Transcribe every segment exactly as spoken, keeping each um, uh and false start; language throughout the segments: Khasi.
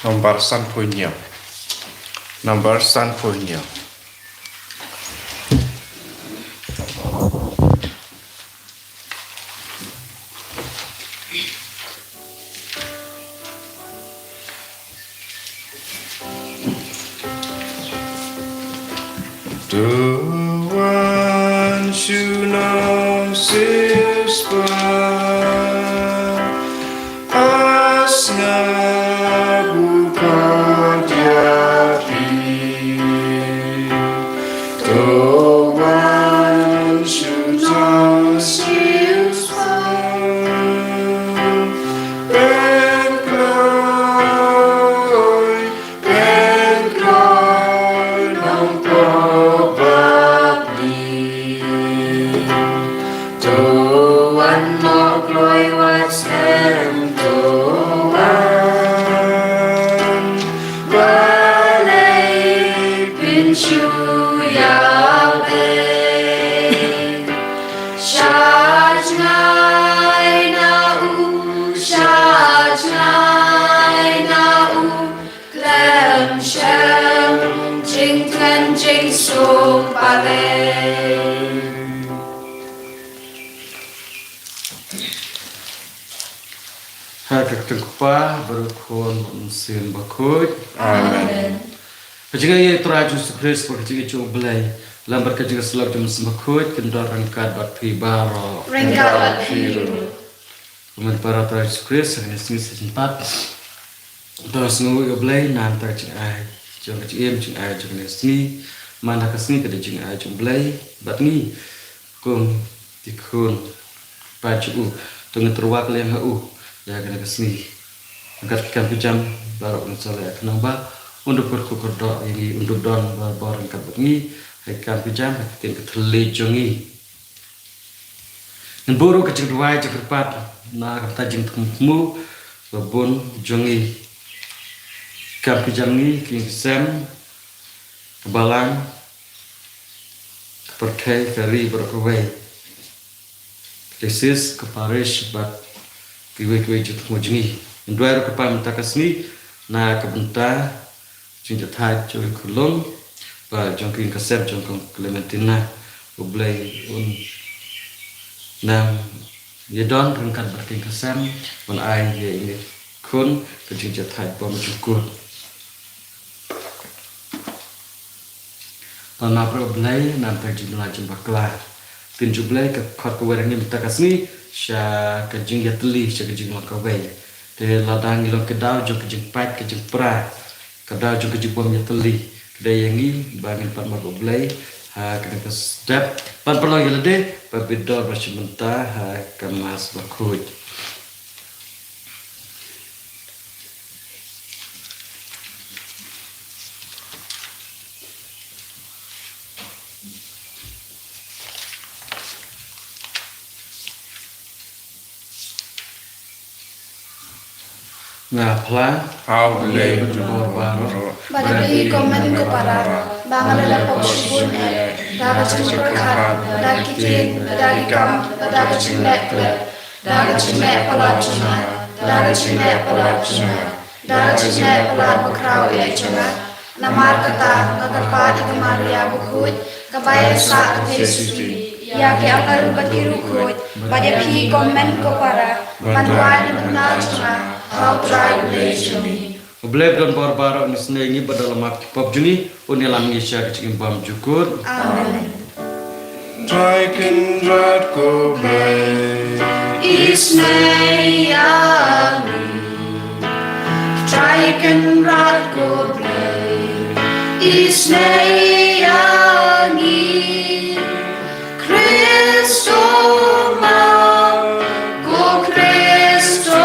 Nambar sanphew hynñiew. Nambar sanphew hynñiew. To wan shu nang siewspah, a sngap u khot ïa phi. To wan shu nang siewspah, pynkloi, pynkloi nongpop bad li. To wan, nongkloi wat snem, to wan. Balei phin shu ïa peit? Shah jngai na u, shah jngai na u, khlem shym jingthngan jingsuk balei. Ha ka kyrteng u Kpa, bad u Khun, bad u Mynsiem Bakhuid. Amen. Ka jingaiei u Trai Jisu Khrist, bad ka jingïeit jong u Blei, lem bad ka jingïasyllok jong u Mynsiem Bakhuid, kin don ryngkat bad phi baroh. Ryngkat bad phi ruh. Kumne para u Trai Jisu Khrist, ha kane ka sngi sa jingpynim. To sngewnguh ïa u Blei namar ka jingai jong ka jingim, jingai jong kane ka sngi. Namar ka sngi ka dei jingai jong u Blei bad ngi kum ki khun paid jong u. To ngin tyrwa kylliang ha u ïa kane ka sngi. Ryngkat ki kam ki jam baroh ngin sa leh ïa ka nang ba un da kyrkhu kyrdoh ïa ngi, un da don barabor ryngkat bad ngi ha ki kam ki jam, ha ki ktien ki thylliej jong ngi. Ngin buh ruh ka jingduwai jingkyrpad na ka bynta jingthmu thmu ba bun jong ngi, ki kam ki jam ngi, ki ïing ki sem, ka balang, ka pyrthei, ka ri baroh kawei, ka diocese, ka parish bad kiwei kiwei jingthmu jong ngi. Ngin duwai ruh kyrpad mynta ka sngi na ka bynta jingjahthait jong i khunlung bad jong ki ïing ki sem jong ka Clementina. U Blei un nang ïadon ryngkat bad ki ïing ki sem, un ai ïa i khun ka jingjahthait bymjukut. Ngi ap ruh ïa u Blei namar ka jingduna jingbakla. Ktien jong u Blei ka khot kawei na ngi mynta ka sngi sha ka jingïatylli, sha ka jinglong kawei. Te lada ngi long ka daw jong ka jingpait, ka jingpra, ka daw jong ka jingbym ïatylli, ka dei ïa ngi ba ngin pan map ïa u Blei ha kane ka step, ban pynlong ïa lade ba bit dor ba shim bynta ha ka Mass Bakhuid. Nga phla ha u Blei ba jubor baroh, bad ïa phi ko hynmen ko para, ba nga la leh pop shibun eh, da ka jingpyrkhat, da ka ktien, da ki kam, da ka jingleh khlem, da ka jingleh palat jong nga, da ka jingleh palat jong nga, da ka jingleh palat bakhraw eh jong nga. Namar kata nga kyrpad ïa ka Maria bakhuid, kaba ïasah ka theisotti, ïa ki angel bad ki riewkhuid, bad ïa phi ko hynmen ko para, ban duwai na ka bynta jong nga, Ha U Trai Blei jong ngi. U Blei ba don bor baroh un isynei ïa ngi bad da la map ki pop jong ngi un ïalam ïa ngi sha ka jingim bymjukut. Amen. Trai Kynrad ko Blei, isynei ïa ngi. Trai Kynrad ko Blei, isynei ïa ngi. Khrist u map, ko Khrist u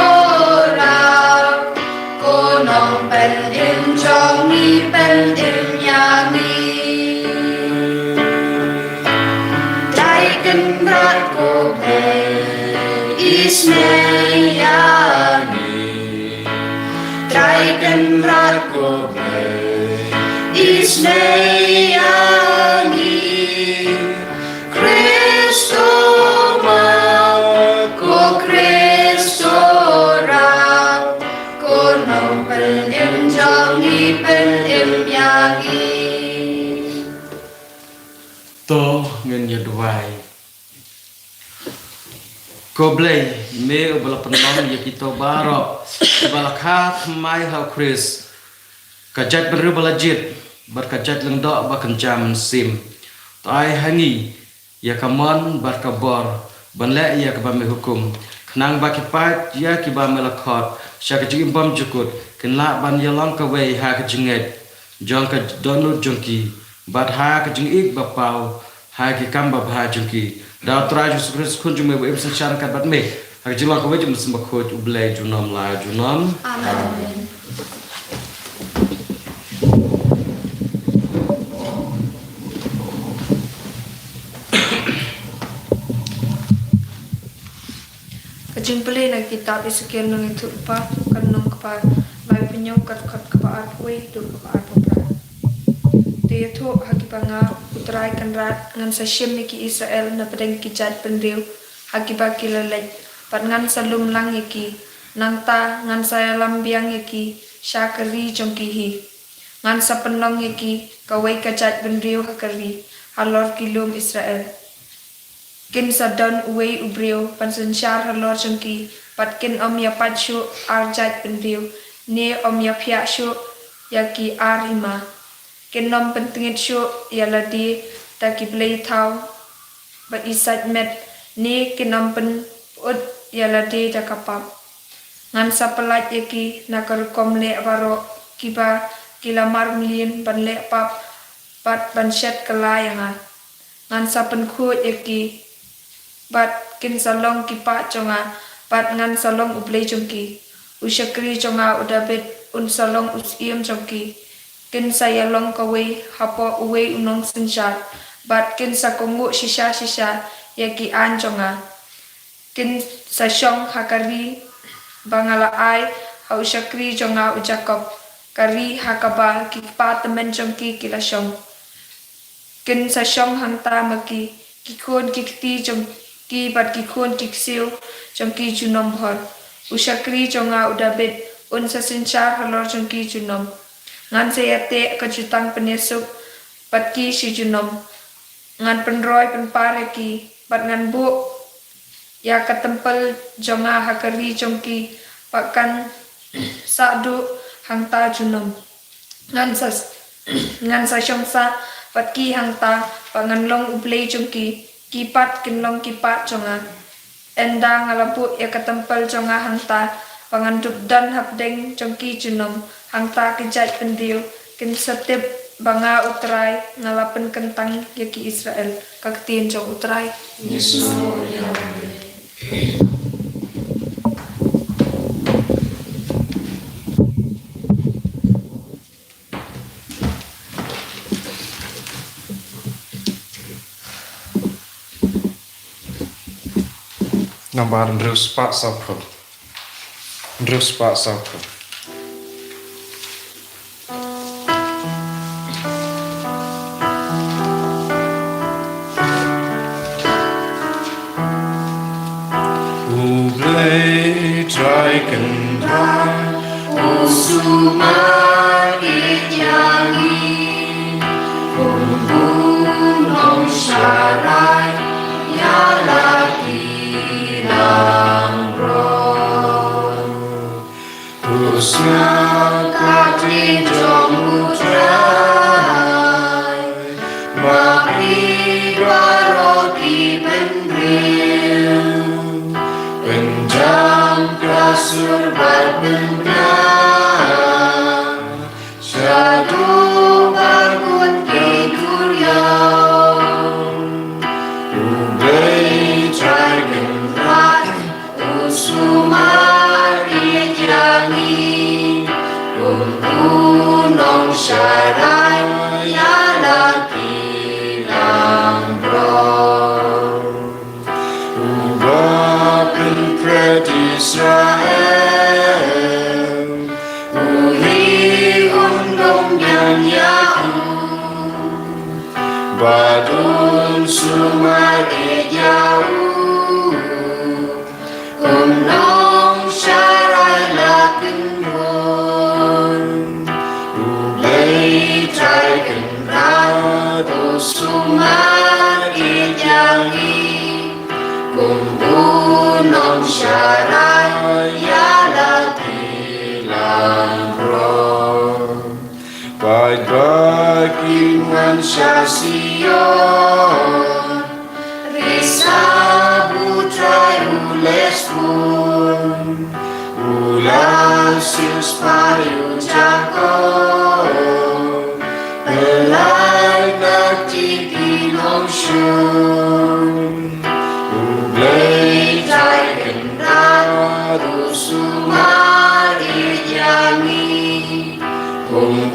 rap, ko Nongpynim jong ngi, pynim ïa ngi. Trai Kynrad ko Blei, isynei ïa ngi. Trai Kynrad ko Blei, isynei ïa ngi. Khrist u map, ko Khrist u rap, ko Nongpynim jong ngi, pynim ïa ngi. To ngin ïa duwai. Ko Blei, me uba la pynlong ïa kito baroh kiba la kha thymmai ha U Khrist, ka jaitbynriew ba la jied bad ka jait lyngdoh ba kynja mynsiem. To ai ha ngi ïa ka mon bad ka bor ban leh ïa kaba me hukum, khnang ba ki paid ïa kiba me la khot sha ka jingim bymjukut kin lah ban ïalong kawei ha ka jingngeit jong ka dohnud jong ki bad ha ka jingïeit ba paw ha ki kam babha jong ki. Da U Trai Jisu Khrist, Khun jong me ba im synshar ryngkat bad me, ha ka jinglong kawei jong U Mynsiem Bakhuid, U Blei junom la junom. Amen. Ka jingpule na ka kitab Esekiel, lynnong kaba arphew, ka lynnong kaba laiphew hynñiew, ka dkhot kaba arphew wei haduh kaba arphew phra. To ïathuh ha kiba nga, U Trai Kynrad, ngan sa shim ïa ki Israel na pdeng ki jaitbynriew ha kiba ki la leit, bad ngan sa lum lang ïa ki. Nangta ngan sa ïalam biang ïa ki sha ka ri jong ki hi. Ngan sa pynlong ïa ki kawei ka jaitbynriew ha ka ri, halor ki lum Israel. Kin sa don uwei u briew ban synshar halor jong ki, bad kin ym ïa pait shuh ar jaitbynriew, ne ym ïa phiah shuh ïa ki ar hima. Kin ym pyntngit shuh ïa lade da ki blei thaw ba isait met, ne kin ym pynpyut ïa lade da ka pap. Ngan sa pyllait ïa ki na ka rukom leh baroh kiba ki la marmlien ban leh pap bad ban shet kylla ïa nga. Ngan sa pynkhuid ïa ki, bad kin sa long ki paid jong nga, bad ngan sa long U Blei jong ki. U shakri jong nga u Dabid un sa long u syiem jong ki. Kin sa ïalong kawei hapoh uwei u nongsynshar, bad kin sa kohnguh shisha shisha ïa ki aiñ jong nga. Kin sa shong ha ka ri ba nga la ai ha u shakri jong nga u Jakob, ka ri ha kaba ki kpa tymmen jong ki ki la shong. Kin sa shong hangta ma ki, ki khun ki kti jong ki bad ki khun ki ksiew jong ki junom bhor. U shakri jong nga u Dabid un sa synshar halor jong ki junom. Ngan sa ïateh ka jutang pynïasuk bad ki shi junom. Ngan pynroi pynpar ïa ki, bad ngan buh ïa ka templ jong nga ha ka ri jong ki, ba kan sah duh hangta junom. Ngan sa, ngan sa shong sah bad ki hangta, ba ngan long U Blei jong ki, ki pat kin long ki paid jong nga. Ynda nga la buh ïa ka templ jong nga hangta, ba ngan dup don hapdeng jong ki junom, hangta ki jaitbynriew kin sa tip ba nga U Trai nga la pynkyntang ïa ki Israel. Ka ktien jong U Trai. Ngi sngewbha ïa me. Nambar hynriew spah sawphew. Hynriew spah sawphew. U Blei Trai Kynrad, u sumar ïa ngi, u bun ong sharai ïa la ki langbrot. Sngap ka ktien jong U Trai, ma phi baroh ki bynriew, pynjam ka sur bad pynkylla, shaduh bad bun ki duriaw. U Blei Trai Kynrad u sumar ïa ngi, kum u nongsharai ïa la ki langbrot. Uba pynkhreh Israel, u hi un dang biang ïa u, bad un sumar ïa u, un nongsharai la kynhun. U Blei Trai Kynrad u sumar ïa ngi, kum u nongsharai ïa la ki langbrot. Paidbah kin wan sha Sion, ri sha U Trai u leh sbun, u la siewspah ïa u Jakob, pynlait na kti ki nongshun. U Blei Trai Kynrad u sumar ïa ngi, kum u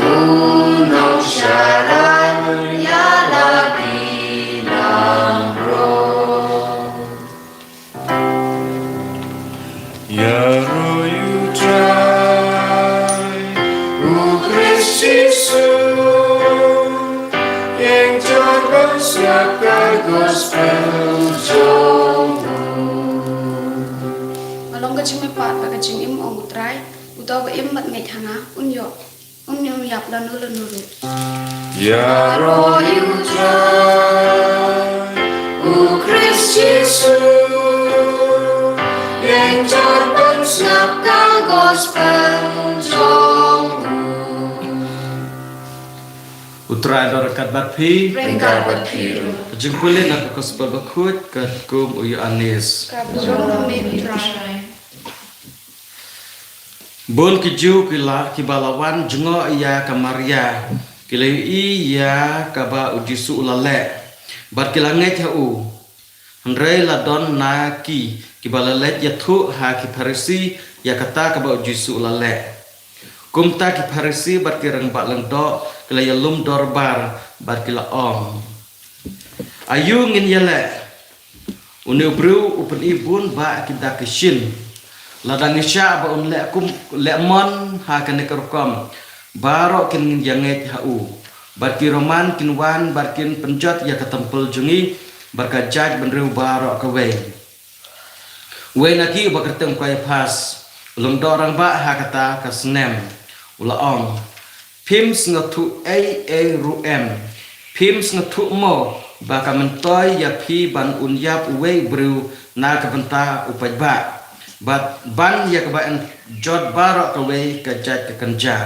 nongsharai ïa la ki langbrot. Ïaroh ïa U Trai, U Khrist Jisu, ïeng jot ban sngap ka gospel jong u. Nga long ka jingmihpat bad ka jingim, ong U Trai, uta uba im bad ngeit ha nga, un ïoh, un ïoh ïap lano lano ruh. Ïaroh ïa U Trai, U Khrist Jisu, ïeng jot ban sngap ka gospel jong u. U Trai ba ryngkat bad phi. Ryngkat bad phi ruh. Ka jingpule na ka gospel bakhuid katkum u Ïoannis. Ka bujong na me U Trai. Bun ki Jiw ki la, kiba la wan jngoh ïa ka Maria, ki la ïohi ïa kaba U Jisu u la leh, bad ki la ngeit ha u. Hynrei la don na ki, kiba la leit ïathuh ha ki Pharisi ïa kata kaba U Jisu u la leh. Kumta ki Pharisi bad ki rangbah lyngdoh ki la ïalum dorbar bad ki la ong, aïu ngin ïaleh? Une u briew u pyni bun bah ki dak ki shin. Lada ngi shah ba un leh kum, leh mon ha kane ka rukom, baroh kin ngin ïa ngeit ha u. Bad ki Roman kin wan bad kin pynjot ïa ka templ jong ngi bad ka jaid bynriew baroh kawei. Uwei na ki uba kyrteng u Kaiaphas, u lyngdoh rangbah ha kata ka snem, u la ong, phim sngewthuh ei ei ruh em? Phim sngewthuh mo ba ka myntoi ïa phi ban un ïap uwei u briew na ka bynta u paidbah, bad ban ïa kaba yn jot baroh kawei ka jaid ka kynja?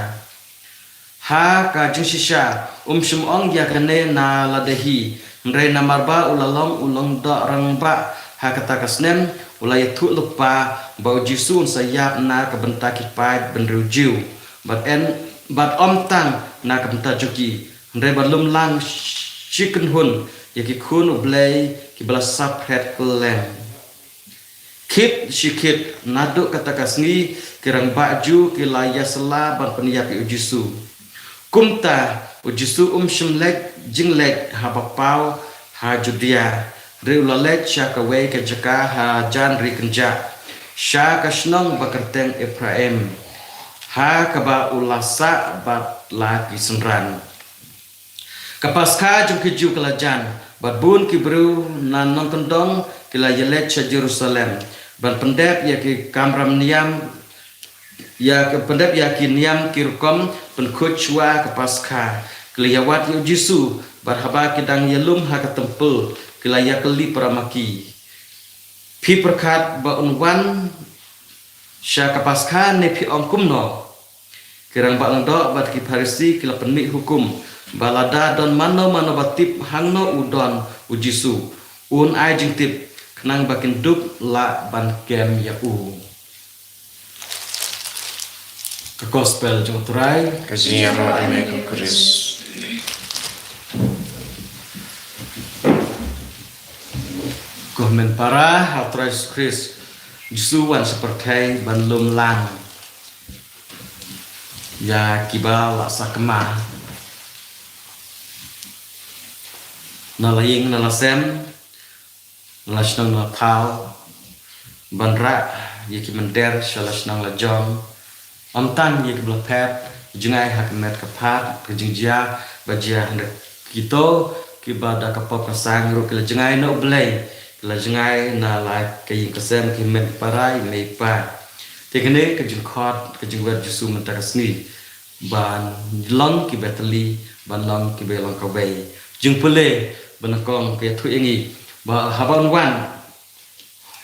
Ha ka jingshisha um shym ong ïa kane na lade hi, hynrei namar ba u la long u lyngdoh rangbah ha kata ka snem, u la ïathuh lypa ba U Jisu un sa ïap na ka bynta ki paid bynriew Jiw, bad yn, bad ym tang na ka bynta jong ki, hynrei ban lum lang shi kynhun ïa ki khun U Blei kiba la sah phred kylleng. Khit shi khit naduh kata ka sngi ki rangbah Jiw ki la ïasylla ban pynïap ïa U Jisu. Kumta U Jisu um shym leit jingleit haba paw ha Judia, hynrei u la leit sha kawei ka jaka hajan ri kynjah, sha ka shnong ba kyrteng Ephraim, ha kaba u la sah bad la ki synran. Ka Paskha jong ki Jiw ka la jan, bad bun ki briew na nongkyndong ki la ïaleit sha Jerusalem ban pyndep ïa ki kamram niam, ïa ka pyndep ïa ki niam ki rukom pynkhuid shuwa ka Paskha. Ki la ïawad ïa U Jisu, bad haba ki dang ïalum ha ka templ, ki la ïakylli para ma ki, phi pyrkhat ba un wan sha ka Paskha ne phi ong kumno? Ki rangbah lyngdoh bad ki Pharisi ki la pynmih hukum ba lada don mano mano ba tip hangno u don u Jisu, un ai jingtip, khnang ba kin dup lah ban kem ïa u. Ka Gospel jong u Trai. Ka jingïaroh ïa me ko Khrist. Ko hynmen para ha u Trai Jisu Khrist, Jisu wan sha pyrthei ban lum lang ïa kiba la sakma na la ïing na la sem, na la shnong na la thaw, ban rah ïa ki mynder sha la shnong la jong. Ym tang ïa kiba la phet jngai ha ka met ka phad, ka jingjia ba jia hynrei kito kiba da ka pop ka sang ruh ki la jngai na U Blei, ki la jngai na la ka ïing ka sem, ki hynmen ki para, i mei i pa. Te kane ka jingkhot ka jingwad Jisu mynta ka sngi, ban long kiba tylli, ban long kiba long kawei. Jingpule ba nyngkong ka ïathuh ïa ngi ba haba un wan,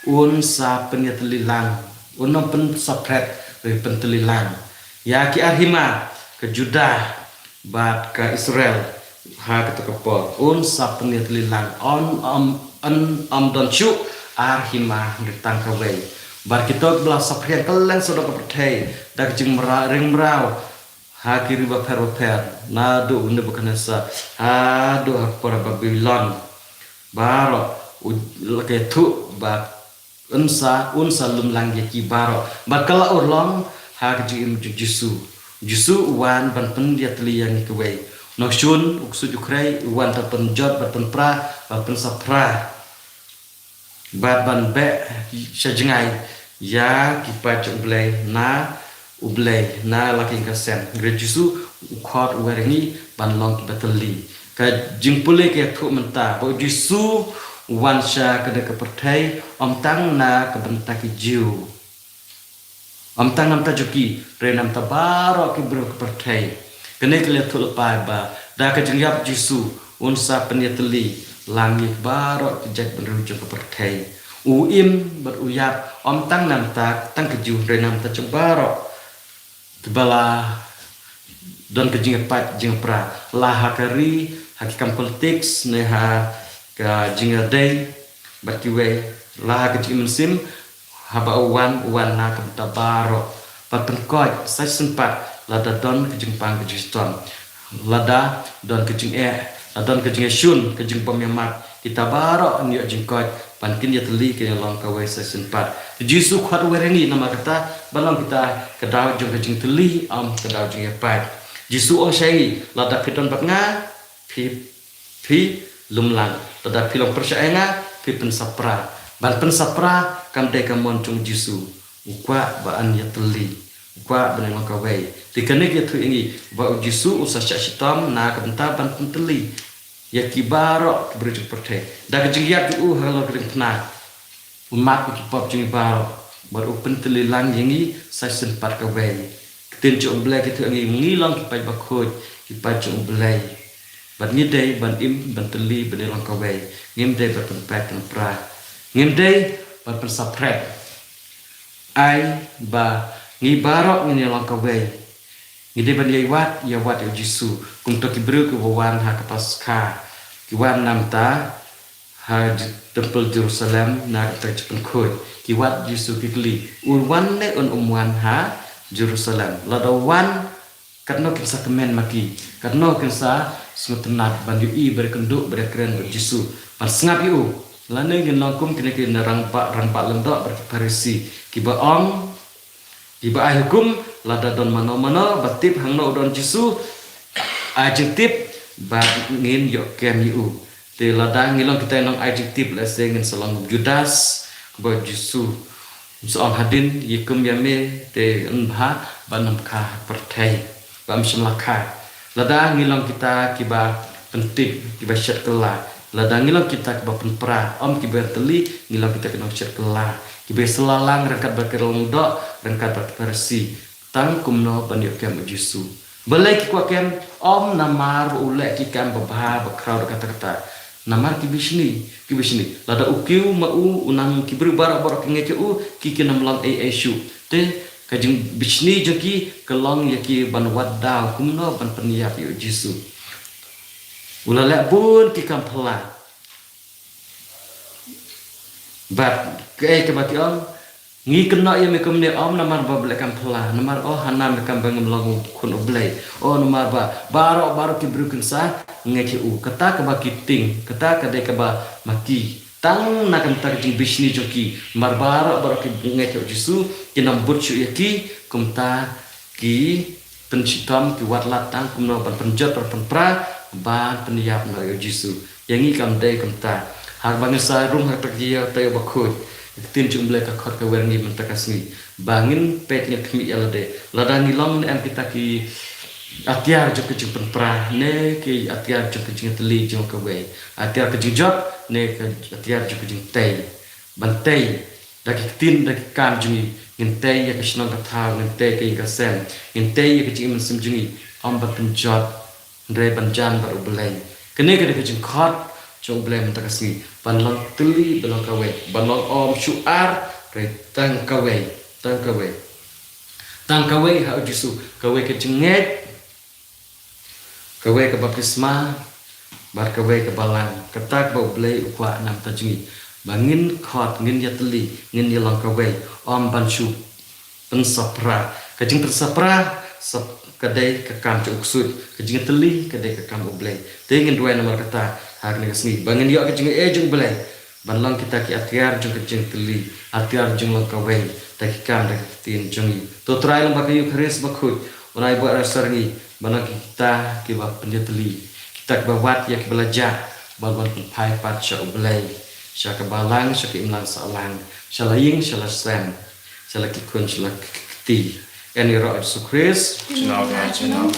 un sa pynïatylli lang, un ym pynsaphriang, hynrei pyntylli lang ïa ki ar hima, ka Judah bad ka Israel. Ha kata ka por un sa pynïatylli lang, un ym, un ym don shuh ar hima, hynrei tang kawei. Bad kito kiba la saphriang kylleng sawdong ka pyrthei da ka jingmraw, ring mraw ha ki ri bapher bapher, naduh u Nebukadnesar haduh ha ka por Babilon, baroh u la ïathuh ba un sa, un sa lum lang ïa ki baroh. Bad ka la urlong ha ka jingim jong u Jisu. U Jisu u wan ban pynïatylli ïa ngi kawei. U nongshun, u ksuid u khrei, u wan ban pynjot, ban pynpra, ban pynsaphriang, bad ban beh sha jngai ïa ki paid jong U Blei na U Blei na la ka ïing ka sem. Hynrei u Jisu u khot, u wer ïa ngi ban long kiba tylli. Ka jingpule ka ïathuh mynta ba u Jisu u wan sha kane ka pyrthei ym tang na ka bynta ki Jiw, ym tang na bynta jong ki, hynrei na bynta baroh ki briew ka pyrthei. Kane ka la ïathuh lypa ba da ka jingïap u Jisu un sa pynïatylli lang ïa baroh ki jaitbynriew jong ka pyrthei. U im bad u ïap ym tang na bynta tang ki Jiw, hynrei na bynta jong baroh kiba la don ka jingïapait jingïapra, la ha ka ri, ha ki kam politics ne ha ka jingïadei bad kiwei, la ha ka jingim mynsiem. Haba u wan, u wan na ka bynta baroh, ban pynkoit sa shisien pat lada don ka jingpang ka jingshitom, lada don ka jingeh, lada don ka jingïashun, ka jingbymïamat, kita baroh ngin ïoh jingkoit ban kin ïatylli, kin ïalong kawei sa shisien pat. U Jisu u khot, u wer ïa ngi namar kata ban long kita ka daw jong ka jingtylli, ym ka daw jingïapait. U Jisu u ong sha ngi, lada phi don bad nga, phi, phi lum lang. Lada phi long pyrshah ïa nga, phi pynsaphriang. Ban pynsaphriang kam dei ka mon jong u Jisu. U kwah ba yn ïatylli, u kwah ban ïalong kawei. Te kane ka ïathuh ïa ngi ba u Jisu u sa shah shitom na ka bynta ban pyntylli ïa ki baroh ki briew jong ka pyrthei. Da ka jingïap jong u halor ka diengphna, u map ïa ki pop jong ngi baroh bad u pyntylli lang ïa ngi sa shisien pat kawei. Ka ktien jong U Blei ka ïathuh ïa ngi, ngi long ki paid bakhuid, ki paid jong U Blei. Bad ngi dei ban im, ban tylli, ban ïalong kawei. Ngim dei ban pynpait pynpra, ngim dei ban pynsaphriang. Ai ba ngi baroh ngin ïalong kawei. Ngi dei ban ïai wad, ïai wad ïa u Jisu. Kumto ki briew kiba wan ha ka Paskha, ki wan na bynta ha J-, Templ Jerusalem na ka bynta ka jingpynkhuid. Ki wad u Jisu, ki kylli, u wan ne un ym wan ha Jerusalem? Lada u wan, katno kin sa kmen ma ki, katno kin sa sngewtynnat ban ïohi, ban ïakynduh, ban ïakren bad u Jisu, ban sngap ïa u. Lane ngin long kum kine ki rangbah, rangbah lyngdoh bad ki Pharisi kiba ong, kiba ai hukum, lada don mano mano ba tip hangno u don u Jisu, ai jingtip ba ngin ïoh kem ïa u. Te lada ngi long kita ki nong ai jingtip, lehse ngin sa long kum u Judas, kaba u Jisu u sa ong, hadien ïa kum ïa me te yn bha ban ym kha ha pyrthei, ba ym shym la kha. Lada ngi long kita kiba pyntip, kiba shet kylla, lada ngi long kita kiba pynpra, ym kiba tylli, ngi long kita ki nong shet kylla, kiba ïasylla lang ryngkat bad ki rangbah lyngdoh, ryngkat bad ki Pharisi. Tang kumno ban ïoh kem u Jisu? Balei ki kwah kem? Ym namar ba u leh ki kam babha bakhraw da kata kata. Namar ki bishni, ki bishni. Lada u kiew ma u, u nang, ki briew baroh baroh ki ngeit ïa u, ki kin ym long ei ei shuh. Te Ka jingbishni jong ki ka long ïa ki ban wad daw kumno ban pynïap ïa u Jisu. U la leh bun ki kam phylla. Bad kaei kaba ki ong, ngi kynnoh ïa me kumne, ym namar ba me leh kam phylla, namar, oh, hana me kam ba ngam long u khun u Blei. Oh, namar ba baroh baroh ki briew kin sa ngeit ïa u. Kata kaba ki tieng, kata ka dei kaba ma ki. Tang na ka bynta ka jingbishni jong ki, namar baroh baroh ki ngeit ïa u Jisu, kin ym bud shuh ïa ki. Kumta ki pynshitom, ki wad lad tang kumno ban pynjot, ban pynpra, ban pynïap noh ïa u Jisu. Ïa ngi kam dei kumta. Haba ngin sa rung ha kata ka ïing, ha ka Ktien jong u Blei, ka khot ka wer ïa ngi mynta ka sngi ba ngin peit, ngin khmih ïa lade. Lada ngi long ne em kita ki atiar jong ka jingpynpra, ne ki atiar jong ka jingtylli jong kawei, atiar ka jingjot, ne ka atiar jong ka jingtei. Ban tei da ki ktien, da ki kam jong ngi. Ngin tei ïa ka shnong ka thaw, ngin tei ka ïing ka sem, ngin tei ïa ka jingim mynsiem jong ngi, ym ban pynjot, hynrei ban jan bad u Blei. Kane ka dei ka jingkhot jong u Blei mynta ka sngi, ban long tylli, ban long kawei, ban long ym shu ar, hynrei tang kawei, tang kawei. Tang kawei ha u Jisu, kawei ka jingngeit, kawei ka baptisma, bad kawei ka balang. Kata kaba u Blei u kwah na ka bynta jong ngi, ba ngin khot, ngin ïatylli, ngin ïalong kawei, ym ban shu pynsaphra. Ka jingpynsaphra, sap-, ka dei ka kam jong u ksuid, ka jingtylli ka dei ka kam u Blei. Te ngin duwai namar kata ha kane ka sngi, ba ngin ïoh ka jingaiei jong u Blei, ban long kita ki atiar jong ka jingtylli, atiar jong long kawei, da ki kam, da ki ktien jong ngi. To Trai, long ba ka Eukharist bakhuid un ai buaid ïa ngi, ban long kita kiba pynjot ïatylli, kita kiba wad ïa kiba la jah, ban wan pynphai pat sha u Blei, sha ka balang, sha ka imlang sahlang, sha la ïing, sha la sem, sha la ki khun, sha la ki kti. Ïa ngi ruh, Jisu Khrist. Junom, junom.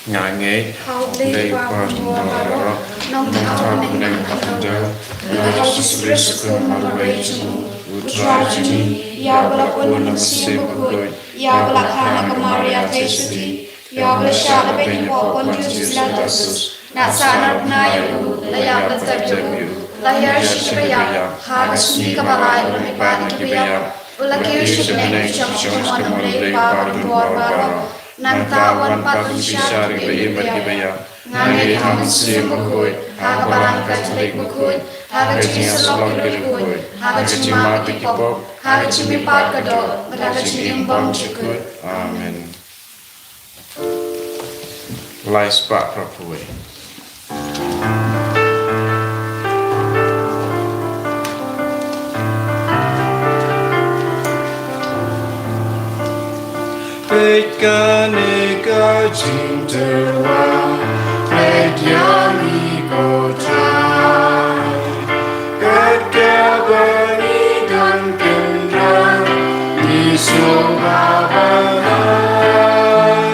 Nga ngeit ha U Blei, U Kpa jong ngi baroh, Nongthaw bneng bad khyndew, bad Jisu Khrist u khun marwei jong U Trai jong ngi, ïa uba la pun na ka mynsiem bakhuid, ïa uba la kha na ka Maria theisotti, ïa uba la shah labeiñ hapoh Pontius Pilatus, nangta ha khyndai snem la ïap bad la ïap, la hiar sha kiba ïap, ha ka sngi kaba lai u la mihpat na kiba ïap, u la kiew sha bneng, u shong ha ka jingmut U Blei Kpa badonbor baroh. Nangta u wan pat ban bishar ïa kiba im bad kiba ïap. Nga ngeit ha ka mynsiem bakhuid, ha ka Balang Katholik bakhuid, ha ka jingïasyllok bakhuid, ha ka jingmap ïa ki pop, ha ka jingmihpat ka doh, bad ha ka jingim bymjukut. Amen. Lai spah phra phew wei. Peit kane ka jingtyrwa, peit ïa ngi ko Trai. Kat kaba ngi don kynrad, ngi sngewbha ban ai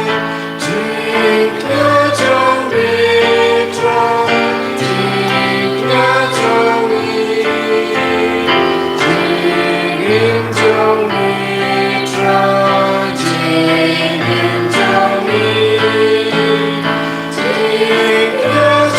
jingkyrkhu jong ngi, Trai, jingkyrkhu jong ngi, jingim jong ngi, Trai, jingim jong ngi, jingkyrkhu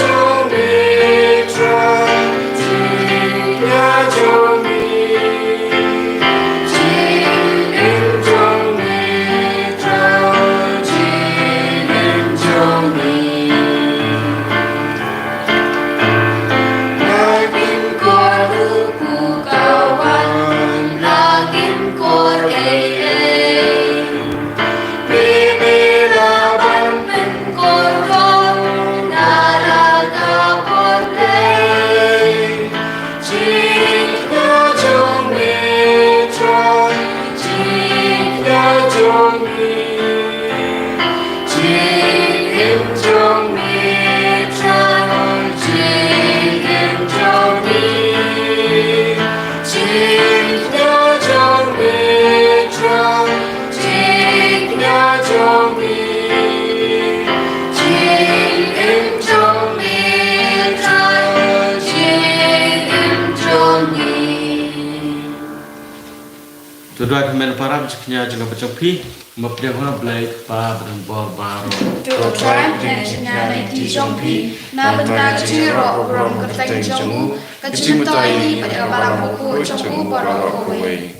Duh duwai, ko Mei Parabangeit, jong ka jingpynïap jong phi, ba pdiang ha U Blei Kpa ba don bor baroh. To Trai, pdiang jingpynïap na ki jong phi, na bynta ka jingïaroh ka burom kyrteng jong u, ka jingmyntoi bad ïa ka balang bakhuid jong u baroh kawei.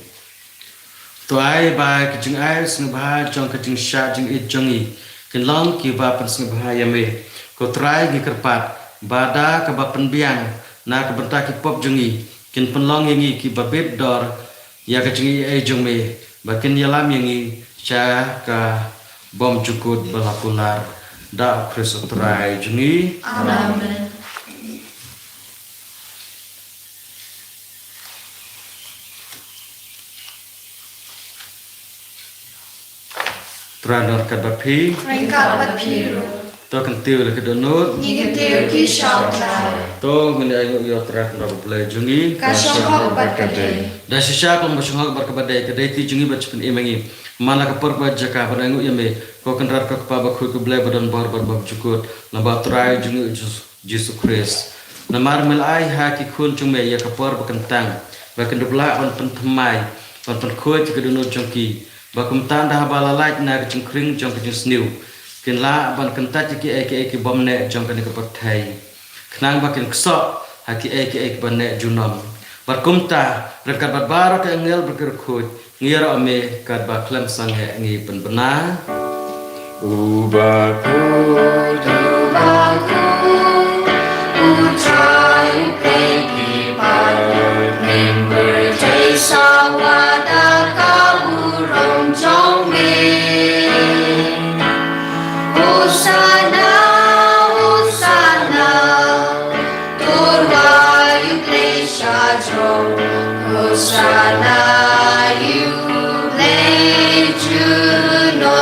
To ai ba ki jingai sngewbha jong ka jingshah jingit jong ngi kin long kiba pynsngewbha ïa me. Ko Trai, ngi kyrpad ba da kaba pynbiang na ka bynta ki pop jong ngi, kin pynlong ïa ngi kiba bit dor ïa ka jingaiei jong me, ba kin ïalam ïa ngi sha ka bymjukut ba la kular. Da U Khrist U Trai jong ngi. Amen. Trai un ryngkat bad phi. Ryngkat bad phi ruh. To kyntiew la ki dohnud. Ngi kyntiew ki sha U Trai. To ngin ïa ainguh ïa U Trai Kynrad U Blei jong ngi. Ka shong hok bad ka dei. Da shisha kumba shong hok bad kaba dei, ka dei ti jong ngi ban sa pynim ïa ngi man la ka por bad jaka ban ainguh ïa me, ko Kynrad ko Kpa bakhuid, ko Blei ba don bor bad bymjukut, lyngba U Trai jong ngi U Jisu Jisu Khrist. Namar me la ai ha ki khun jong me ïa ka por ba kyntang, ba kin dup lah ban pynthymmai, ban pynkhuid ïa ki dohnud jong ki, ba kumta da haba la lait na ka jingkhring jong ka jingsniew, kin lah ban kyntait ïa kiei kiei ki bym neh jong kane ka pyrthei, khnang ba kin ksoh ha kiei kiei kiba neh junom. Bad kumta, ryngkat bad baroh ki angel bad ki riewkhuid, ngi ïaroh me katba khlem sangeh ngi pynbna. U bakhuid, u bakhuid, U Trai u peit ki paid, U Mynkpyrthei sawa da ka burom jong me. Hosana, Hosana, to rwai ïa U Blei shajrong. Hosana ïa U Blei junom.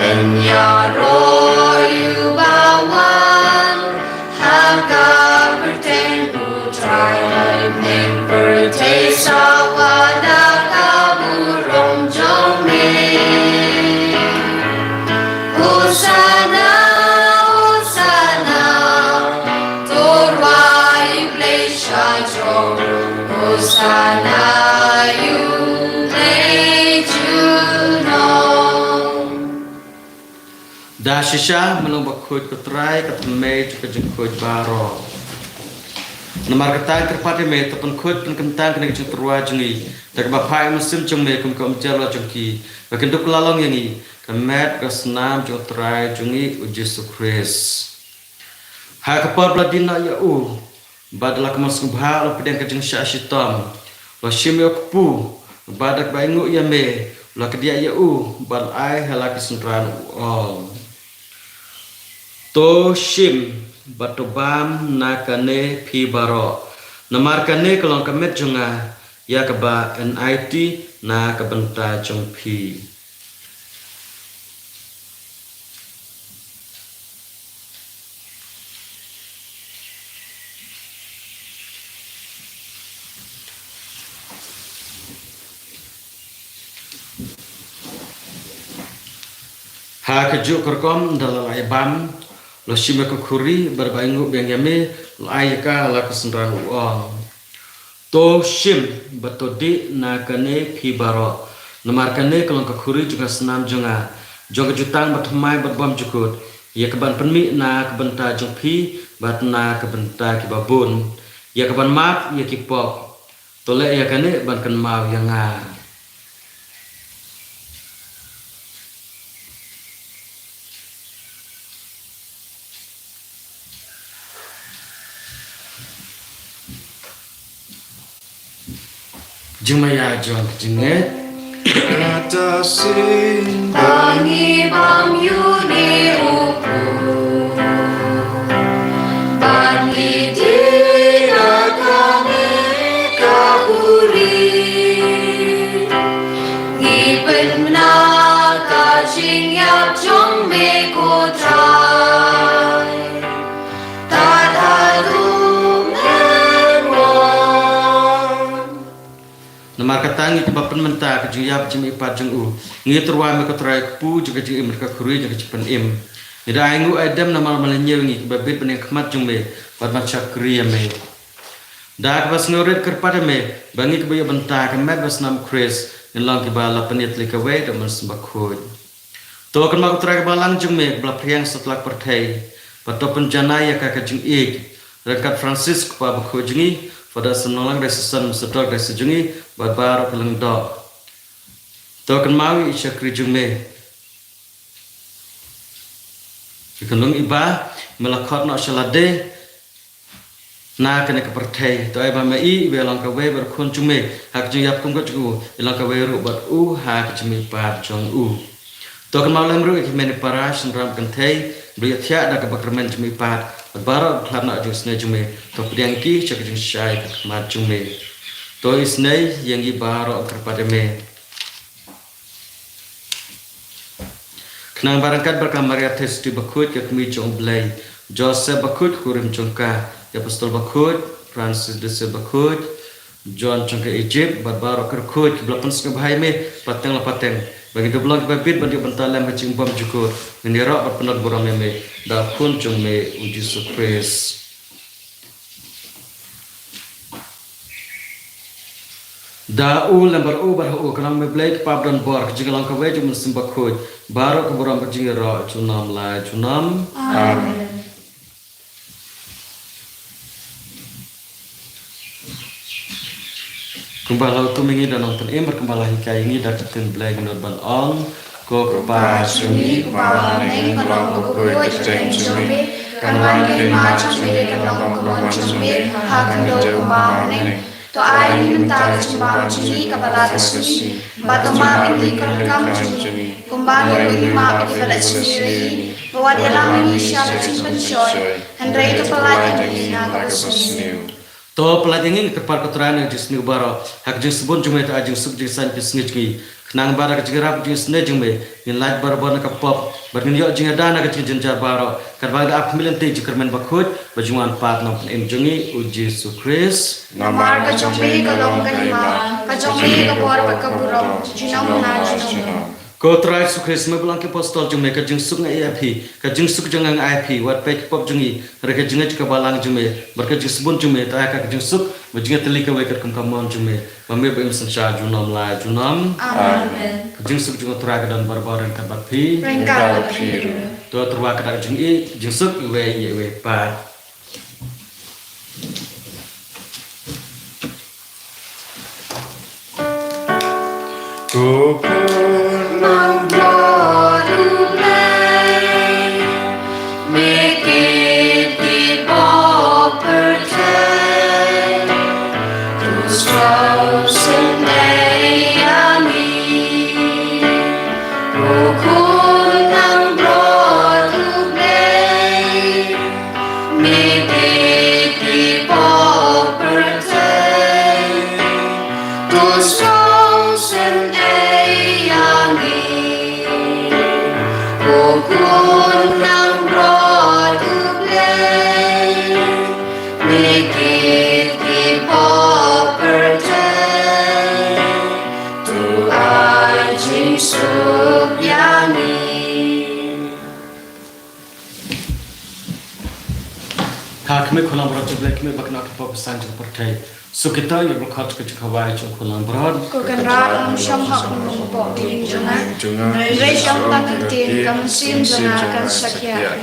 Yn ïaroh ïa uba wan ha ka kyrteng U Trai, U Mynkpyrthei sawa da ka burom jong me. Hosana, Hosana, to rwai ïa U Blei shajrong. Hosana ïa U Blei junom. Da shisha, me long bakhuid ko Trai, ka thymmei jong ka jingkhuid baroh. Namar kata ngi kyrpad ïa me, to pynkhuid pynkyntang kane ka jingtyrwa jong ngi da kaba phah ïa u Mynsiem jong me kum ka umjer la jong ki, ba kin dup kylla long ïa ngi ka met ka snam jong U Trai jong ngi U Jisu Khrist. Ha ka por ba la die noh ïa u, bad la kynmaw sngewbha, la pdiang ka jingshah shitom, la shim ïa u kpu, bad da kaba ainguh ïa me, la kdiah ïa u, bad la ai ha la ki synran, u ong: To shim bad to bam na kane phi baroh, namar kane ka long ka met jong nga, ïa kaba yn aiti na ka bynta jong phi. Ha kajuh ka rukom, ynda la lah ïa bam, la shim ïa ka khuri, bad da kaba ainguh biang ïa me, la ai ïa ka ha la ki synran, u ong: To shim bad to dih na kane phi baroh, namar kane ka long ka khuri jong ka snam jong nga, jong ka jutang bathymmai bad bymjukut, ïa kaban pynmih na ka bynta jong phi bad na ka bynta kiba bun, ïa kaban map ïa ki pop. To leh ïa kane ban kynmaw ïa nga. Jingmaïa jong ka jingngeit. Kata sien ba ngi bam ïa une u kpu, ba ngi dih na kane ka khuri, ngi pynbna ka jingïap jong me ko Trai. Tad haduh men wan. Namar kata ngi kiba pynmynta ka jingïap jingmihpat jong u, ngi tyrwa me ko Trai, kpu jong ka jingim, ka khuri jong ka jingpynim. Ngi da ainguh aidem namar ba me la ñiew ïa ngi kiba bit ban ïeng ha khmat jong me bad ban shakri ïa me. Da kaba sngewrit kyrpad ïa me ba ngi kiba ïoh bynta ka met bad snam Khrist ngin long kiba la pynïatylli kawei da u Mynsiem Bakhuid. To kynmaw ko Trai ka balang jong me kaba la phriang satlak pyrthei, bad to pynjanai ïa ka ka jingïeit ryngkat Francis u kpa bakhuid jong ngi, Father Samnonglang Diocesan, Ambassador Diocese jong ngi, bad baroh ki lyngdoh. To kynmaw ïa i shakri jong me, i khynnah i ba me la khot noh sha lade na kane ka pyrthei. To ai ba me i i ba long kawei bad u khun jong me ha ka jingïap kum ka jong u, i long kawei ruh bad u ha ka jingmihpat jong u. To kynmaw lem ruh ïa ki hynmen ki para, shynrang kynthei ba la ïohthiah da kaba kyrmen jingmihpat, bad baroh ba khlad na ka jingsnei jong me. To pdiang ki sha ka jingshai ka khmat jong me. To isnei ïa ngi baroh kyrpad ïa me. Khnang ba ryngkat bad ka Maria Theisotti bakhuid, ka kmie jong u Blei, Joseph bakhuid, kurim jong ka, ki apostol bakhuid, Francis de Sales bakhuid, John jong ka Egypt, bad baroh ki riewkhuid kiba la pynsngewbha ïa me pateng la pateng, ba ngin dup long kiba bit ban ïoh bynta lem ha jingbymjukut, ngin ïaroh bad pynlong burom ïa me da u Khun jong me u Jisu Khrist. Da u lem bad u bad ha u, ka long me Blei ka Kpa ba don bor, ka jingïalong kawei jong u Mynsiem Bakhuid, baroh ka burom ka jingïaroh junom la junom. Amen. Kumba la hukum ïa ngi da u Nongpynim bad kumba la hikai ïa ngi da ka ktien Blei, ngin nud ban ong: Ko Kpa jong ngi uba ha bneng, ka long bakhuid ka kyrteng jong me, kan wan ka hima jong me, kan long ka mon jong me ha khyndew kumba ha bneng. To ai ïa ngi mynta ka jingbam jong ngi kaba la ka sngi, bad to map ïa ngi ki donkam jong ngi, kumba ngi ruh ngi map ïa kiba leh sniew ïa ngi, wat ïalam ïa ngi sha ka jingpynshoi, hynrei to pyllait ïa ngi na kaba sniew. To pyllait ïa ngi, ngi kyrpad ko Trai, na ka jingsniew baroh, ha ka jingsbun jong me to ai jingsuk jingsaiñ ki sngi jong ngi, khnang ba da ka jingïarap jingsnei jong me ngin lait barabor na ka pop, bad ngin ïoh jingïada na ka jingjynjar baroh, katba ngi ap ha me lynti jingkyrmen bakhuid bad jingwan pat u Nongpynim jong ngi u Jisu Khrist. Namar ka jong me ka long ka hima, ka jong me ka bor bad ka burom junom la junom. Ko Trai Jisu Khrist, me ba la ong ki apostol jong me, ka jingsuk nga ai ïa phi, ka jingsuk jong nga nga ai ïa phi, wat peit ki pop jong ngi, hynrei ka jingngeit ka balang jong me bad ka jingsbun jong me, to ai ka jingsuk bad jingïatylli kawei katkum ka mon jong me, ba me ba im synshar junom la junom. Amen. Ka jingsuk jong u Trai ka don barabor ryngkat bad phi. Ryngkat bad phi ruh. To tyrwa ka dak jingïeit jingsuk iwei ïa iwei pat. Ko Khun nongblor U Blei, me kit ki pop pyrthei, to sngewsynei ïa ngi. Ko Khun nongblor U Blei, me kit ki pop pyrthei, to sngewsynei ïa ngi. Ko Khun nongblor U Blei, me kit ki pop pyrthei, to ai jingsuk ïa ngi. Ha khmih, Khun langbrot jong U Blei, khmih ba kynnoh ki pop ki san jong ka pyrthei. Suk kita ïa ka bor ka jingkhawai jong U Khun langbrot. Ko Kynrad, ym shym hok nym hapoh ka ïing jong nga, hynrei shong tang ka ktien, ka mynsiem jong nga kan sa khiah.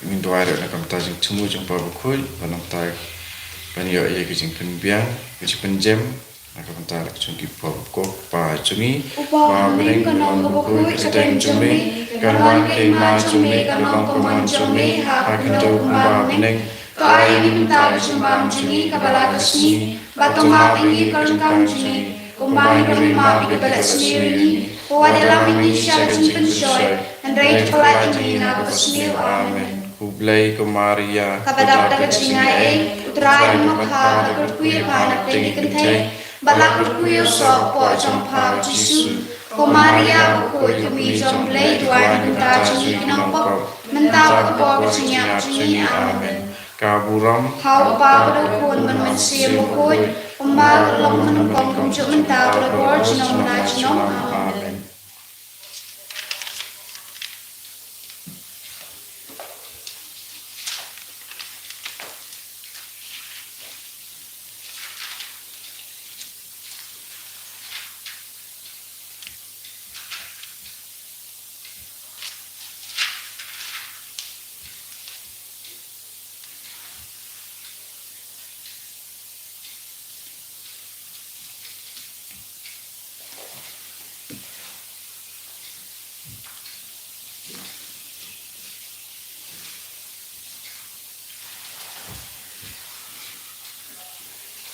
Ngin duwai ruh na ka bynta jingthmu jong u Kpa Bakhuid, bad na ka bynta ban ïoh ïa ka jingpynbiang, ka jingpynjem, na ka bynta la ka jong ki pop ko Kpa jong ngi. U Kpa Bakhuid, ka nong ka Bakhuid, ka dei jong me, kan wan ka hima jong me, ka nong ka mon jong me, ha ka khyndew kumba ha bneng. To ai ïa ngi mynta ka jingbam jong ngi kaba la ka sngi, bad to map ïa ngi ka ryngkang jong ngi, kumba ngi ruh ngi map ïa kiba leh sniew ïa ngi. Wat ïalam ïa ngi sha ka jingpynshoi, hynrei to pynlait ïa ngi na kaba sniew. Amen. Khublei ko Maria, kaba dap da ka jingaiei, U Trai u don bad pha, la kyrkhu ïa pha na pdeng ki kynthei, bad la kyrkhu ïa u soh hapoh jong pha u Jisu. Ko Maria bakhuid, ka Kmie jong U Blei, duwai na ka bynta jong ngi ki nongpop, mynta bad ka por ka jingïap jong ngi. Amen. Ka burom ha U Kpa bad U Khun bad U Mynsiem Bakhuid, kumba ka la long mynnyngkong, kumjuh mynta bad barabor junom la junom. Amen.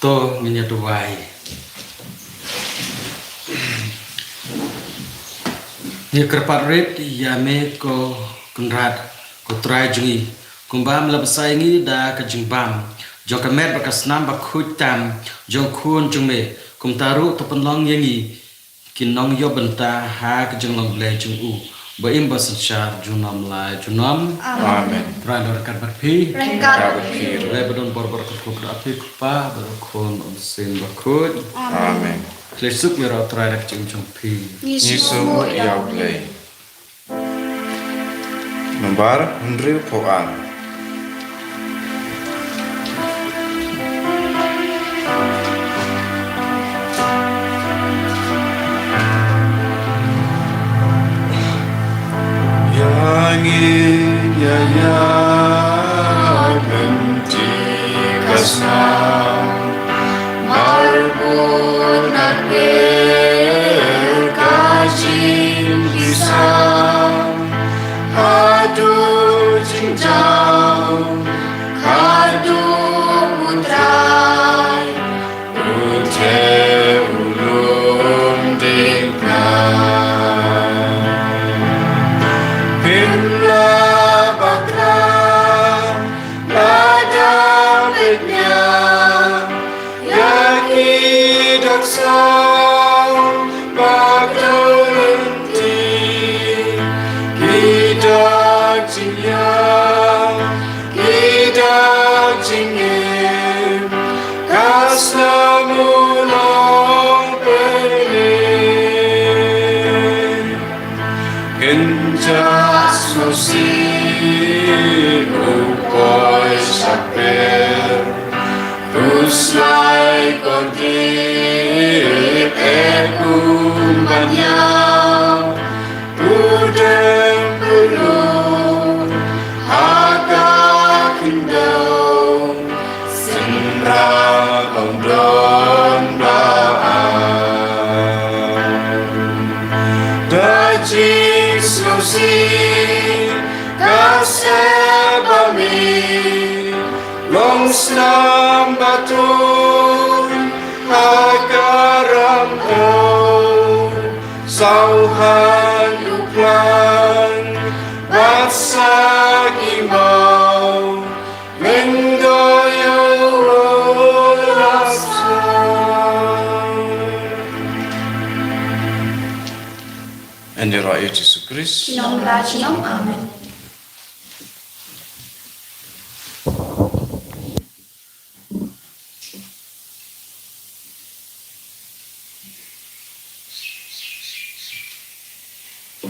To ngin ïa duwai. Ngi kyrpad rit ïa me ko Kynrad, ko Trai jong ngi, kumba me la bsa ïa ngi da ka jingbam jong ka met bad ka snam bakhuid tam jong u Khun jong me, kumta ruh to pynlong ïa ngi ki nongïoh bynta ha ka jinglong Blei jong u, ba im ba synshar junom la junom. Amen. Trai la ryngkat bad phi. Ryngkat bad phi. Leh ba don bor bor kyrkhu da phi, Kpa bad Khun bad Mynsiem Bakhuid. Amen. Khlei suk ïa u Trai da ka jingim jong phi. Ngi sngewbha ïa u Blei. Nombar hynriewphew ar. Ïa ngi ïa ïa lynti ka snam, marwei na ka jingpisa, haduh jingjaw, haduh u Trai, u te u lum ding na. Pynlah bakla, lada beit nia, ïa ki dak saw bad ki dak lynti, ki dak jingïap, ki dak jingim, ka snam u long pynlong. Kynjah sngewsih u poi sha per, u slai kordit eh kumba ñiaw, u dem pynlong ha ka khyndew, sngewbha ong don ba ai. Da jingsngewsih ka seh ba mih, long snam ba tuid ha ka ram dor, saw haiñ u khlaiñ bad sa ki maw, lyngdoh ïa u la sah. Yn ïaroh ïa u Jisu Khrist. Shnong la shnong. Amen.